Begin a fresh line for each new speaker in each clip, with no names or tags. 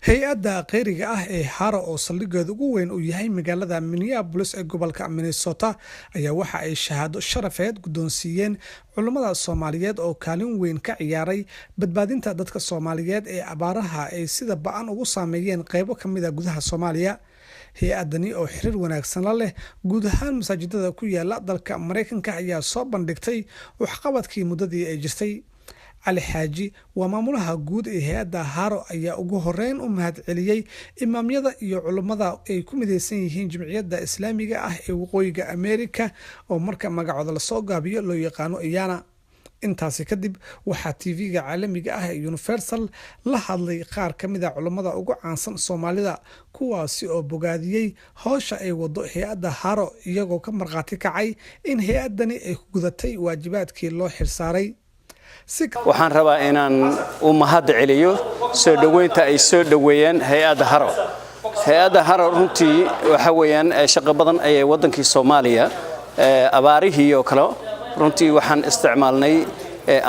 Hay-adda kheyriga ah ee Haro, oo saldhigeeda ugu weyn uu yahay magaalada Minneapolis ee gobolka Minnesota, ayaa waxa ay shahaado sharafeed guddoonsiiyeen culummada Soomaaliyeed oo kaalin weyn ka ciyaaray badbaadinta dadka Soomaaliyeed ee abaaraha ay sida ba-an ugu saameeyeen qeybo ka mid ah gudaha Soomaaliya. Hay-adani oo xiriir wanaagsan la leh guud ahaan masaajidada ku yaala dalka Mareykanka ayaa soo bandhigtay waxqabadkii muddadii ay jirtay. Cali Xaaji waa maamulaha guud ee hay-adda Haro, ayaa ugu horeyn u mahadceliyey imaamyada iyo culummada ay ku mideysan yihiin Jimciyadda Islaamiga ah ee Waqooyiga Amerika, oo marka magacooda lasoo gaabiyo loo yaqaano IANA. Intaasi kadib waxaa TV-ga caalamiga ah ee Universal la hadlay qaar ka mid ah culummada ugu caansan Soomaalida, kuwaasi oo bogaadiyey howsha ay wado hay-adda Haro, iyagoo ka markhaati kacay in hay-addani ay ku gudatay waajibaadkii loo xirsaaray.
Waxaan rabaa inaan u mahad celiyo soo dhoweynta ay soo dhoweeyeen hay-adda Haro. Hay-adda Haro runtii waxa weeyaan shaqo badan ayay waddankii Soomaaliya abaarihii oo kale. Runtii waxaan isticmaalnay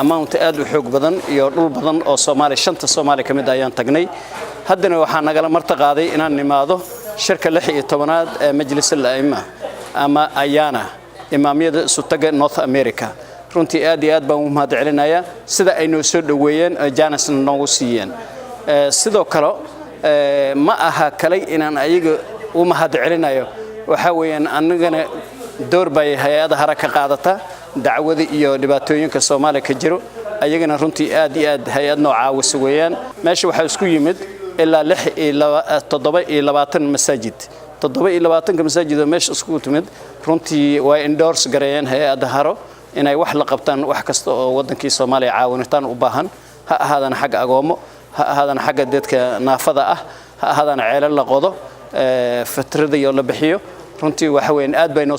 amount aad u xoog badan iyo dhul badan oo Soomaaliya, shanta Soomaaliya ka mid ayaan tagnay. Haddana waxaa nagala marti qaaday inaan nimaado shirka 16aad ee Majlis al A'imma ama IANA, imaamyada isu taga North America. Runtii aad iyo aad baan u mahad celinayaa sida ay noo soo dhoweeyeen, chance-na noogu siiyeen. Sidoo kale ma aha kalay inaan ayaga u mahad celinayo, waxaa weeyaan annagana door bay hay-adda Hara ka qaadata dacwada iyo dhibaatooyinka Soomaaliya ka jiro. Ayagana runtii aad iyo aad hay-ad noo caawisa weeyaan. Meesha waxaa isku yimid ilaa 27 masaajid. 27-ka masaajid oo meesha isku timid runtii way endorse gareeyeen hay-adda Haro inay wax la qabtaan wax kasta oo waddankii Soomaaliya caawinitaan u baahan, ha ahaadana xagga agoomo, ha ahaadana xagga dadka naafada ah, ha ahaadana ceelal la qodo, fitrada iyo la bixiyo. Runtii waxa weeyaan aad bay noo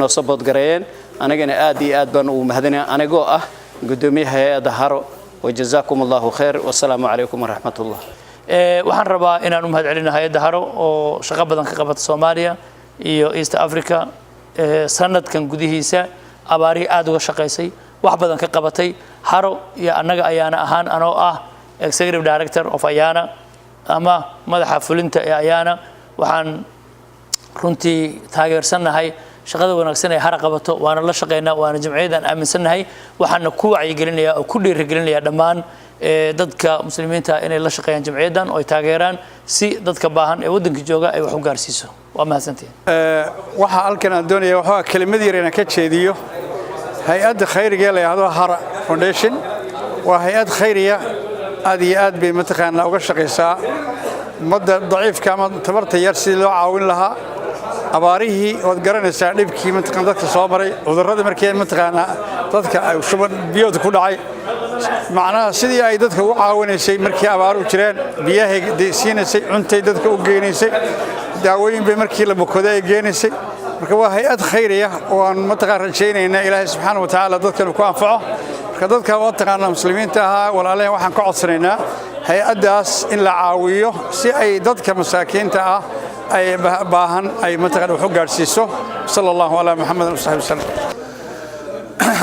soo boodgareeyeen, anigana aad iyo aad baan ugu mahadinaya anigoo ah guddoomiyaha hay-adda Haro. Wajazaakum Allahu khayr, wasalaamu calaykum waraxmat ullah.
Waxaan rabaa inaan u mahad celino hay-adda Haro oo shaqo badan ka qabata Soomaaliya iyo East Africa. Sanadkan gudihiisa abaarihii aada uga shaqaysay, wax badan ka qabatay. Haro iyo annaga ayaana ahaan, anoo ah executive director of IANA ama madaxa fulinta ee IANA, waxaan runtii taageersannahay shaqada wanaagsan ee Hara qabato, waana la shaqeynaa, waana jamciyadaan aaminsannahay. Waxaana ku wacyigelinayaa oo ku dhiirigelinayaa dhammaan dadka Muslimiinta inay la shaqeeyaan jamciyaddan oo ay taageeraan, si dadka baahan ee waddanka jooga ay wax u gaarsiiso. Waa mahadsantihin.
Waxaa halkan aan doonaya waxaa kelimad yar inaan ka jeediyo hay-adda khayriga ee la yidhaahdo Hara Foundation. Waa hay-ad khayriya, aad iyo aad bay mataqaanaa uga shaqaysaa ummadda daciifka ama tabarta yar sidii loo caawin lahaa. Abaarihii waad garanaysaa, dhibkii mataqaan dadka soo maray, cudurradii markii mataqaanaa dadka ay shuban biyood ku dhacay, macnaha sidii ay dadka u caawinaysay markii abaaruhu jireen, biyahay siinaysay, cuntay dadka u geenaysay, daawooyin bay markii la bukooday ay geenaysay. Marka waa hay-ad khayriya oo aan mataqaan rajaynayna Ilaahay subxaana wa tacaala dadkan ku anfaco. Marka dadka waa taqaanaa Muslimiinta ahaa, walaalaheen, waxaan ka codsanaynaa hay-addaas in la caawiyo si ay dadka masaakiinta ah ay baahan ay mataqaan wax u gaadhsiiso. Sala Allahu calaa Muxamed wasaxbi wasalam.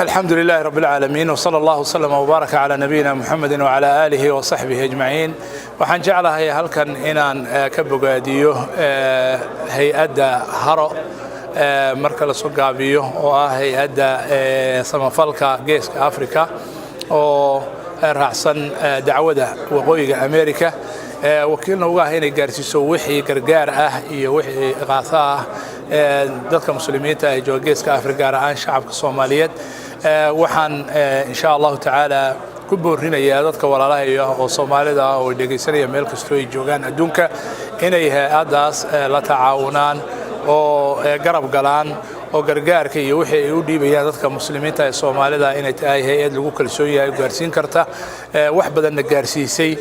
الحمد لله رب العالمين، وصلى الله وسلم وبارك على نبينا محمد وعلى آله وصحبه أجمعين. Waxaan jeclahay halkan inaan ka bogaadiyo hay-adda Haro marka la soo gaabiyo, oo ah hay-adda samafalka Geeska Africa oo raacsan dacwada Waqooyiga America, wakiilna uga ah inay gaarsiiso wixii gargaar ah iyo wixii iqaaso ah dadka Muslimiinta ee jooga Geeska Afrika, gaar ahaan shacabka Soomaaliyeed. Waxaan insha Allahu tacaala ku boorinayaa dadka walaalahaya oo Soomaalida ah oo dhegaysanaya meel kastoo ay joogaan adduunka inay hay-addaas la tacaawunaan oo garab galaan oo gargaarka iyo wixii ay u dhiibayaan dadka Muslimiinta ee Soomaalida inay tahay hay-ad lagu kalsoon yahay, gaarsiin karta, wax badanna gaarsiisay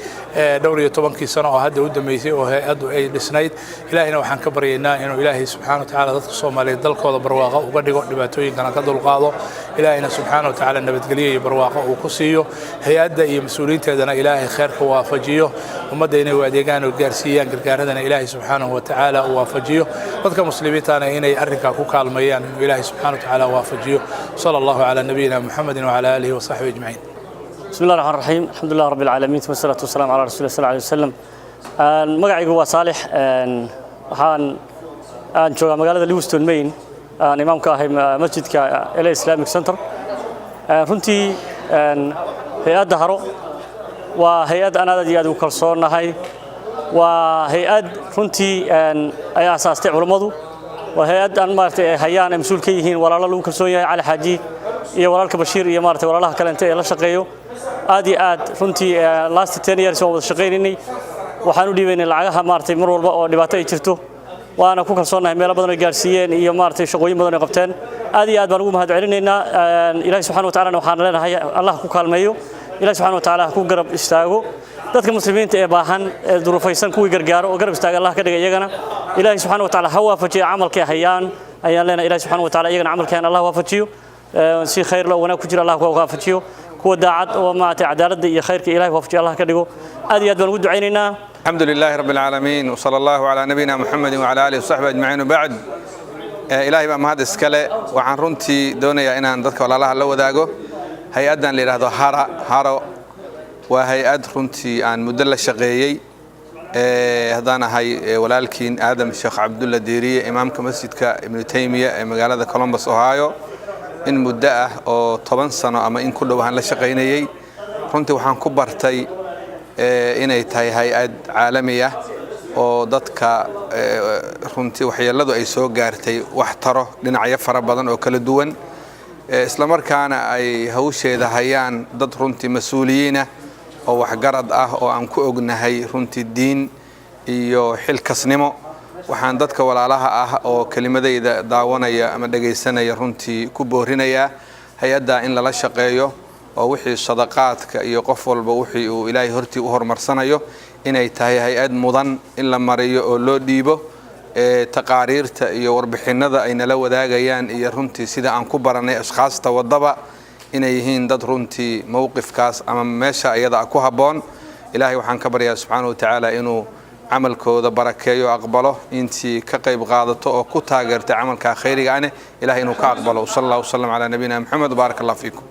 dhowr iyo tobankii sano oo hadda u dambeysay oo hay-addu ay dhisnayd. Ilaahayna waxaan ka baryaynaa inuu Ilaahay subxaana wa tacaala dadka Soomaaliyeed dalkooda barwaaqo uga dhigo, dhibaatooyinkana ka dulqaado, Ilaahayna subxaana wa tacaala nabadgelyo iyo barwaaqo uu ku siiyo. Hay-adda iyo mas-uuliyiinteedana Ilaahay kheerka waafajiyo, ummadda inay u adeegaan oo gaarsiiyaan gargaaradana Ilaahay subxaanahu wa tacaala uu waafajiyo, dadka Muslimiintana inay arrinkaa ku kaalmeeyaan inuu Ilaahay subxaana wa tacaala waafajiyo. Sala Allahu calaa nabiyina Muxamedin wacala aalihi wasaxbihi ajmaciin.
بسم الله الرحمن الرحيم، الحمد لله رب العالمين، والصلاة والسلام على رسول الله صلى الله عليه وسلم. Magacaygu waa Saalix. Waxaan aan joogaa magaalada Lewiston, Maine. Aan imaamka ahay masjidka LA Islamic Center. Runtii hay-adda Haro waa hay-ad aan aad iyo aad ugu kalsoonnahay. Waa hay-ad runtii ay aasaastay culummadu. Waa hay-ad aan maaragtay ay hayaan, ay mas-uul ka yihiin walaalo lagu kalsoon yahay, Cali Xaaji iyo walaalka Bashiir iyo maaragtay walaalaha kalente ee la shaqeeyo. Aad iyo aad runtii last 10 years waan wada shaqaynaynay. Waxaan u dhiibaynay lacagaha maaragtay mar walba oo dhibaato ay jirto, waana ku kalsoonnahay meelo badan ay gaarsiiyeen iyo maaragtay shaqooyin badan ay qabteen. Aad iyo aad baan ugu mahad celinaynaa. Ilaahi subxana wa tacalana waxaan leenahay Allah ku kaalmeeyo, Ilahi subxana wa tacaala ha ku garab istaago. Dadka muslimiinta ee baahan ee duruufaysan kuwii gargaaro oo garab istaaga Allah ka dhiga. Iyagana Ilaahi subxana wa tacaala ha waafajiyo camalkay hayaan ayaan leenahay. Ilahi subxana wa tacaala iyagana camalkeen Allah waafajiyo, si khayr loo wanaag ku jira Allah ku waafajiyo, kuwa daacad oo maaragtay cadaaladda iyo khayrka Ilahi waafajiyo Allah ka dhigo. Aad iyo aad baan ugu ducaynaynaa.
الحمد لله رب العالمين، وصلى الله على نبينا محمد وعلى آله وصحبه أجمعين، وبعد. Ilaahay baa mahad iskale. Waxaan runtii doonayaa inaan dadka walaalaha la wadaago hay-addan la yidhaahdo Hara. Haro waa hay-ad runtii aan muddo la shaqeeyey. Haddaan ahay walaalkiin Aadam Sheekh Cabdulla Diiriye, imaamka masjidka Ibnu Taymiya ee magaalada Columbus, Ohio, in muddo ah oo 10 sano ama in ku dhow aan la shaqaynayey. Runtii waxaan ku bartay inay tahay hay-ad caalami ah oo dadka runtii waxyeelladu ay soo gaartay wax taro dhinacyo fara badan oo kala duwan, islamarkaana ay hawsheeda hayaan dad runtii mas-uuliyiinah oo waxgarad ah oo aan ku ognahay runtii diin iyo xilkasnimo. Waxaan dadka walaalaha ah oo kelimadayda daawanaya ama dhegaysanaya runtii ku boorinayaa hay-adda in lala shaqeeyo, oo wixii sadaqaadka iyo qof walba wixii uu Ilaahay hortii u horumarsanayo inay tahay hay-ad mudan in la mariyo oo loo dhiibo. Taqaariirta iyo warbixinada ay nala wadaagayaan iyo runtii sida aan ku baranay ashkhaasta wadaba inay yihiin dad runtii mowqifkaas ama meesha iyada ku habboon. Ilaahay waxaan ka baryaa subxaana wa tacaala inuu camalkooda barakeeyo, aqbalo. Intii ka qayb qaadato oo ku taageertay camalka khayriga ane, Ilahay inuu ka aqbalo. Sal Allah wasalam calaa nabiyina Maxamed. Baarak Allah fiikum.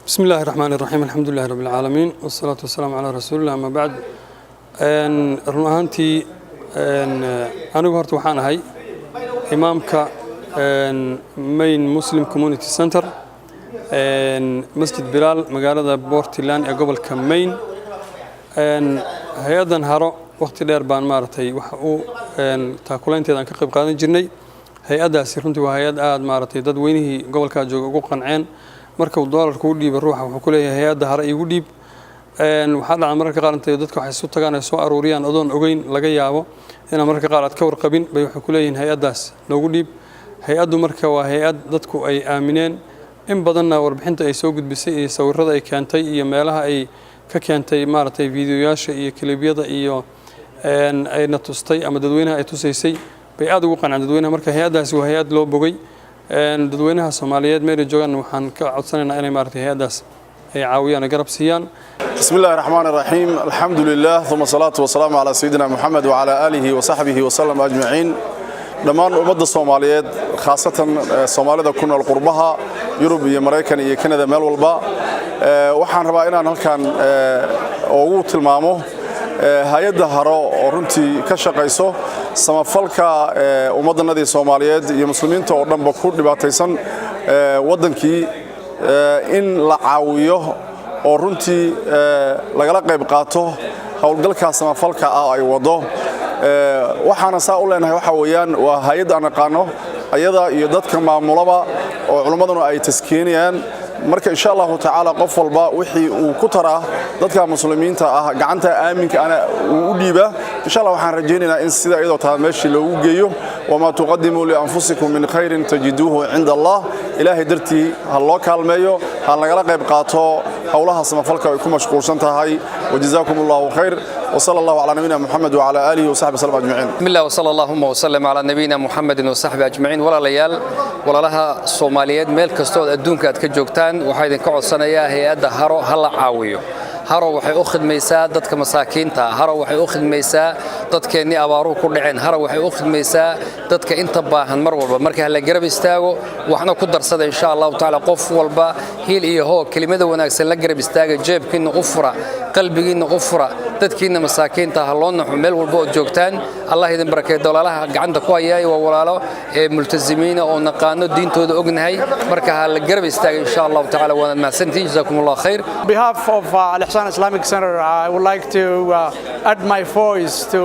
بسم الله الرحمن الرحيم، الحمد لله رب العالمين، والصلاة والسلام على رسول الله، أما بعد. Run ahaantii anigu horta waxaan ahay imaamka Maine Muslim Community Center, Masjid Bilaal, magaalada Portland ee gobolka Maine. Hay-addan Haro waqti dheer baan maaragtay waxa uu taakulaynteeda aan ka qayb qaadan jirnay. Hay-addaasi runtii waa hay-ad aada maaragtay dadweynihii gobolkaa jooga ugu qanceen. Marka uu doolarka u dhiiba ruuxa, wuxuu ku leeyahay hay-adda Hare iigu dhiib. Waxaa dhaca mararka qaar intay dadka waxay isu tagaan ay soo aruuriyaan, adoon ogeyn, laga yaabo inaan mararka qaar aad ka warqabin, bay waxay ku leeyihiin hay-addaas noogu dhiib. Hay-addu marka waa hay-ad dadku ay aamineen. In badanna warbixinta ay soo gudbisay iyo sawirada ay keentay iyo meelaha ay ka keentay maaragtay fiidiyoyaasha iyo kilibyada iyo ayna tustay ama dadweynaha ay tusaysay bay aada ugu qanceen dadweynaha. Marka hay-addaasi waa hay-ad loo bogay. Dadweynaha Soomaaliyeed meelay joogaan waxaan ka codsanaynaa inay maaragtay hay-addaas ay caawiyaan, ay garab siiyaan.
بسم الله الرحمن الرحيم، الحمد لله، ثم الصلاة والسلام على سيدنا محمد وعلى آله وصحبه وسلم أجمعين. Dhammaan ummadda Soomaaliyeed, khaasatan Soomaalida ku nool qurbaha, Yurub iyo Maraykan iyo Kanada, meel walba, waxaan rabaa inaan halkan ugu tilmaamo hay-adda Haro oo runtii ka shaqayso samafalka ummaddanadii Soomaaliyeed iyo muslimiinta oo dhanba ku dhibaataysan waddankii, in la caawiyo oo runtii lagala qayb qaato howlgalka samafalka ah ay wado. Waxaana saa u leenahay waxa weeyaan waa hay-ad aan aqaano ayada iyo dadka maamulaba oo culummaduna ay taskeenayaan. Marka insha Allahu tacaala qof walba wixii uu ku taraa dadka muslimiinta ah, gacanta aaminka ana uu u dhiiba, insha Allah waxaan rajaynaynaa in sida iyadoo taa meeshii loogu geeyo. وما تقدموا لأنفسكم من خير تجدوه عند الله. Ilaahay dartii ha loo kaalmeeyo, ha lagala qayb qaato howlaha samafalka ay ku mashquulsan tahay. وجزاكم الله خير، وصلى الله على نبينا محمد وعلى آله وصحبه وسلم أجمعين.
بسم الله، وصلى اللهم وسلم على نبينا محمد وصحبه أجمعين. Walaalayaal, walaalaha Soomaaliyeed meel kastood adduunka aad ka joogtaan, waxaa idinka codsanayaa hay-adda Haro ha la caawiyo. Haro waxay u khidmaysaa dadka masaakiinta. Haro waxay u khidmaysaa dadkeennii abaaruhu ku dhaceen. Haro waxay u khidmaysaa dadka inta baahan mar walba. Marka hala garab istaago, waxna ku darsada insha Allahu tacaala. Qof walba hiil iyo hoo, kelimada wanaagsan la garab istaaga, jeebkiinna u fura. Qalbigiinna u fura dadkiinna masaakiinta. Ha loo naxo meel walba ood joogtaan. Allah idin barakeeyo. Walaalaha gacanta ku hayaay waa walaalo ee multasimiina oo naqaano diintooda ognahay. Marka ha la garab istaaga, insha Allahu tacaala. Waanaad mahadsantihiin. Jazaakum Allah khayr.
On behalf of Al Ihsan Islamic Center, I would like to add my voice to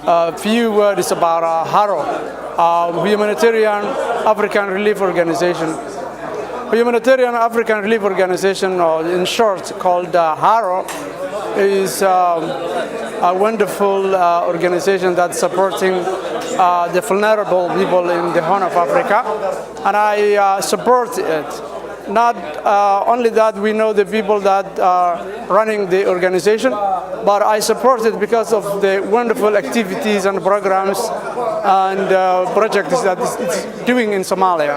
a few words about HARO, Humanitarian African Relief Organization. Humanitarian African Relief Organization, or in short called HARO, is a wonderful organization that's supporting the vulnerable people in the Horn of Africa, and I support it. Not only that we know the people that are running the organization, but I support it because of the wonderful activities and programs and projects that it's doing in Somalia.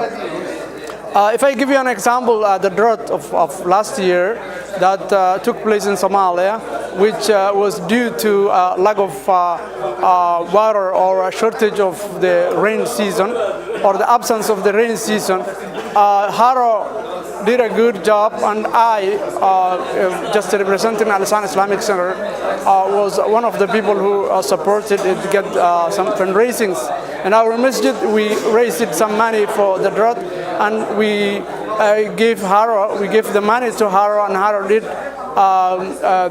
If I give you an example, the drought of last year that took place in Somalia, which was due to lack of water or a shortage of the rain season or the absence of the rain season, Haro did a good job, and I, just representing Al Ihsan Islamic Center, was one of the people who supported it to get some fundraisings. In our masjid, we raised some money for the drought, and we gave Haro, we gave the money to Haro, and Haro did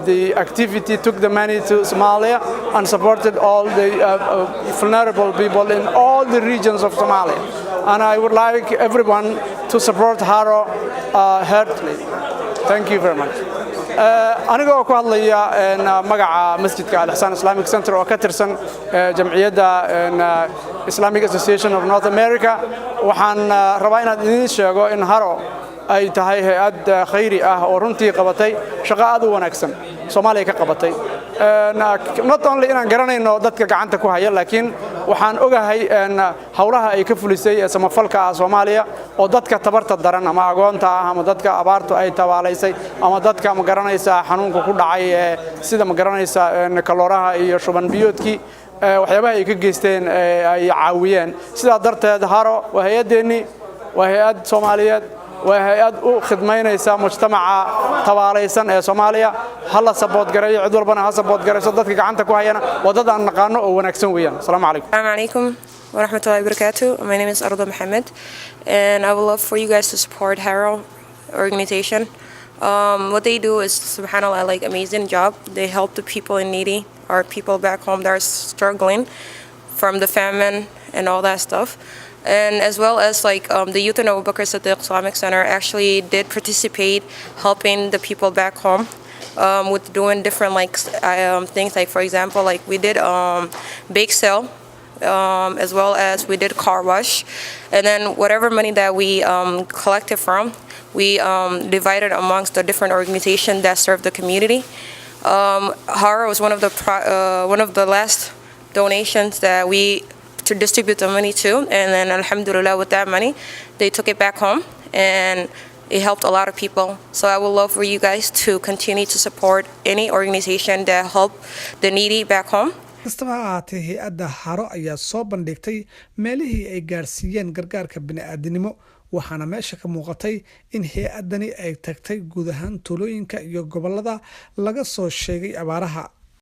the activity, took the money to Somalia and supported all the vulnerable people in all the regions of Somalia. And I would like everyone to support Haro heartily. Thank you very much. Anigoo ku hadlaya magaca masjidka Al Ihsan Islamic Center oo ka tirsan jamciyadda Islamic Association of North America, waxaan rabaa inaad idiin sheego in Haro ay tahay hay'ad khayri ah oo runtii qabatay shaqo aad u wanaagsan, Soomaaliya ka qabatay. Not only inaan garanayno dadka gacanta ku haya, laakiin waxaan ogahay howlaha ay ka fulisay ee samafalka ah Soomaaliya oo dadka tabarta daran ama agoonta ah ama dadka abaartu ay tabaalaysay ama dadka, ma garanaysaa, xanuunka ku dhacay ee sida, ma garanaysaa, kalooraha iyo shuban biyoodkii, waxyaabaha ay ka geysteen ay caawiyeen. Sidaa darteed Haro waa hay'addeenni, waa hay'ad Soomaaliyeed, waa hay'ad u khidmaynaysa mujtamaca tabaalaysan ee Soomaaliya. Ha la support gareeyo, cid walbana ha support garayso. Dadka gacanta ku hayana waa dad aan naqaano oo wanaagsan weeyaan. Asalaamu calaykum.
Assalamu alaikum wa rahmatullahi wa barakatuh. My name is Arda Mohammed, and I would love for you guys to support Haro organization. What they do is, subhanAllah, like, amazing job. They help the people in needy or people back home that are struggling from the famine and all that stuff. And as well as, like, the youth in Abu Bakr Siddiq Islamic Center actually did participate helping the people back home with doing different, like, things, like, for example, like, we did bake sale, as well as we did car wash, and then whatever money that we collected from, we divided amongst the different organizations that serve the community. Haro was one of the last donations that we to distribute the money to, and then, alhamdulillah, with that money, they took it back home and it helped a lot of people. So I would love for you guys to continue to support any organization that help the needy back home.
Kastaba ha ahaatee, hay'adda Haro ayaa soo bandhigtay meelihii ay gaarsiiyeen gargaarka bini'aadanimo, waxaana meesha ka muuqatay in hay'addani ay tagtay guud ahaan tuulooyinka iyo gobolada laga soo sheegay abaaraha.